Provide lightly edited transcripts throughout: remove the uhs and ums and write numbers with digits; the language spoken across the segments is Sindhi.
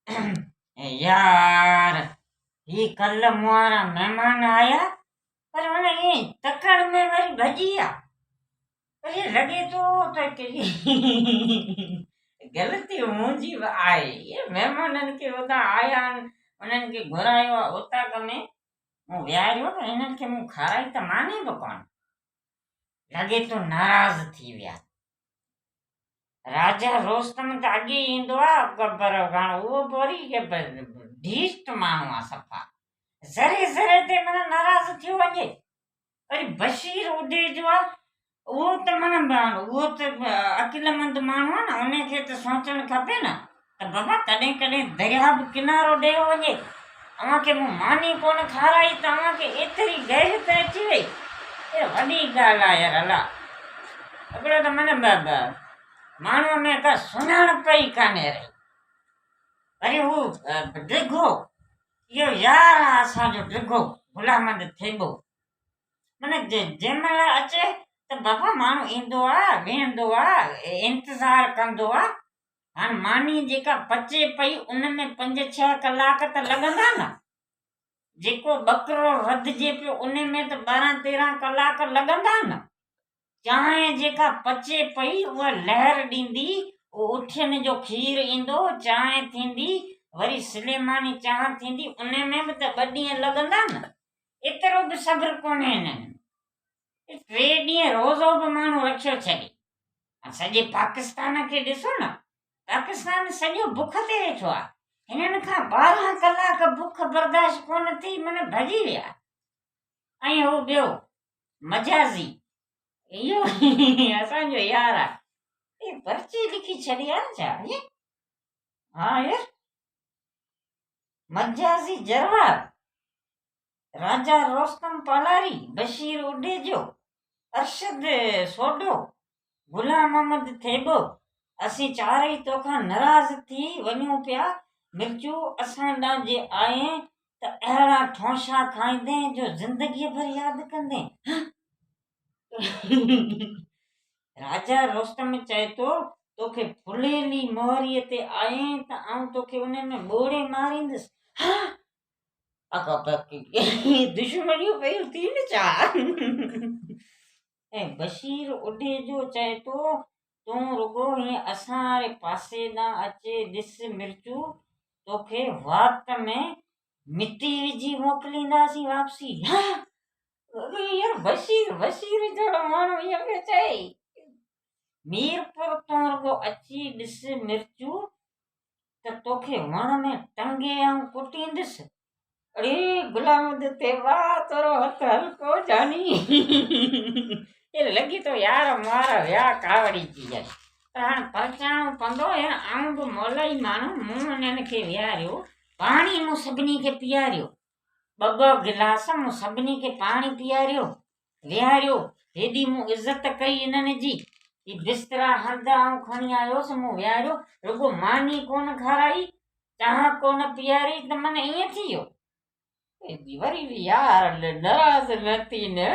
يار هي ڪلهه مون وارا مهمان آيا پر هن ائين تڪڙ ۾ وري ڀڄي ويا. پر ائين لڳي ٿو ته غلطي منهنجي به آهي. اهي مهمانن کي هتان آيا آهن انهن کي گهرايو آهي اوطاق ۾ مون ويهاريو پر هنن کي مون کارائي ته ماني به ڪونه. لڳي ٿو ناراض ٿي ويا. راجا روستم ته اڳي ئي ايندو آ پر هاڻ اهو به وري ڍيسٽ ماڻهو آ صفا ذري ذري تي معنيٰ ناراض ٿيو وڃي. وري بشير اڏي جو آ اهو ته معنيٰ اهو ته عقلمند ماڻهو آ نه ان کي ته سوچڻ کپي نه ته بابا ڪڏهن ڪڏهن درياهه به ڪنارو ڏيو وڃي. اوهان کي مون ماني ڪونه کارائي ته اوهان کي ايتري غيرت اچي وئي. اها وڏي ڳالهه آهي يار الا. هڪڙو ته معنيٰ ماڻهوء ۾ ڪا سڃاڻپ ئي ڪانهي رهي. وري هو ڊگهو، اهو يار آ اسان جو ڊگهو غلامند ٿيٻو. معنيٰ جنهن مهل اچي ته بابا ماڻهو ايندو آ، ويهندو آ، انتظار ڪندو آ. هاڻ ماني جيڪا پچي پئي ان ۾ پنج ڇهه ڪلاڪ ته لڳندا نه. جيڪو ٻڪرو رڌجي پيو ان ۾ ته ٻارهن تيرهن ڪلاڪ لڳندا نه. چانهه جيڪا پچي پئي اها لهر ڏيندي، اٺين جو کير ايندو، چانهه ٿيندي، وري سليماني چانهه ٿيندي ان ۾ به ته ٻه ڏينهن لڳندا نه. ايترو به صبر ڪونهي هنن ۾. ٽي ڏينهن روزو به ماڻهو رکيو ڇڏي. ۽ سڄي پاڪستان کي ڏسو نه، پاڪستان سڄو بک تي ويٺو آهي. هنن کان ٻارهن ڪلاڪ بک برداشت ڪونه ٿي معنيٰ ڀڄي ويا. ۽ هو ٻيو مجازي اهو اسان جو يار آهي. هي پرچي لکي ڇڏي آهي نه ڇا؟ ها يار مجازي جروار. راجا روستم پالاري، بشير اڍيجو، ارشد سوڍو، غلام محمد ٿيٻو، اسين چارئي توکان ناراض ٿي وڃون پيا، مرچو اسان ڏانهن جي آئين ته اهڙا ٺونشا کائيندين جو زندگيء ڀر ياد ڪندين. راجا روستم چئي ٿو، توکي ڦليلي مهريء تي آئين ته آئون توکي ان ۾ ٻوڙي ماريندس. دشمنيون پيون ٿين ڇا؟ ۽ بشير اڍي جو چئي ٿو، تون رڳو هيئن اسان واري پاسي ڏانهن اچي ڏس مرچو، توکي وات ۾ مٽي وجهي موڪلينداسين واپسي. يار بشير، بشير جهڙو ماڻهو ائين پيو چئي. ميرپور تون رڳو اچي ڏس مرچو، ته توکي وڻ ۾ ٽنگي آئون ڪٽيندس. اڙي غلام تي واهه تورو هٿ هلڪو جاني. اي لڳي ٿو يار مارا ويا ڪاوڙي جي جائي. پر هاڻ پرچائڻو پوندو يار آئون به مولائي ماڻهو مون انهن کي ويهاريو پاڻي مون سڀني کي پياريو ٻه ٻه گلاس مون سڀني کي پاڻي پياريو ويهاريو، هيڏي مون عزت ڪئي انهن جي، هي بسترا هنڌ آئون کڻي آيوس، مون ويهاريو، رڳو ماني ڪونه کارائي، چانهه ڪونه پياري ته من ائين ٿي ويو. وري به يار ناراض نه ٿي نه،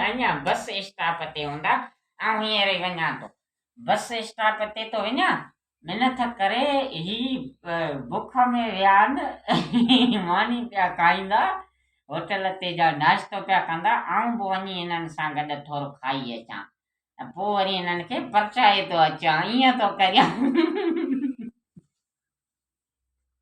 اڃا بس اسٽاپ تي هوندا، آئون هينئر ئي وڃان ٿو. بس اسٽاپ تي ٿو وڃان، منٿ ڪري هي بک ۾ ويا آهن، ماني پيا کائيندا، هوٽل تي جا ناشتو پيا ڪندا، آئون به وڃي هنن سان گڏ ٿورو کائي اچان ۽ پوء وري هنن کي پرچائي ٿو اچان، ائين ٿو ڪريان.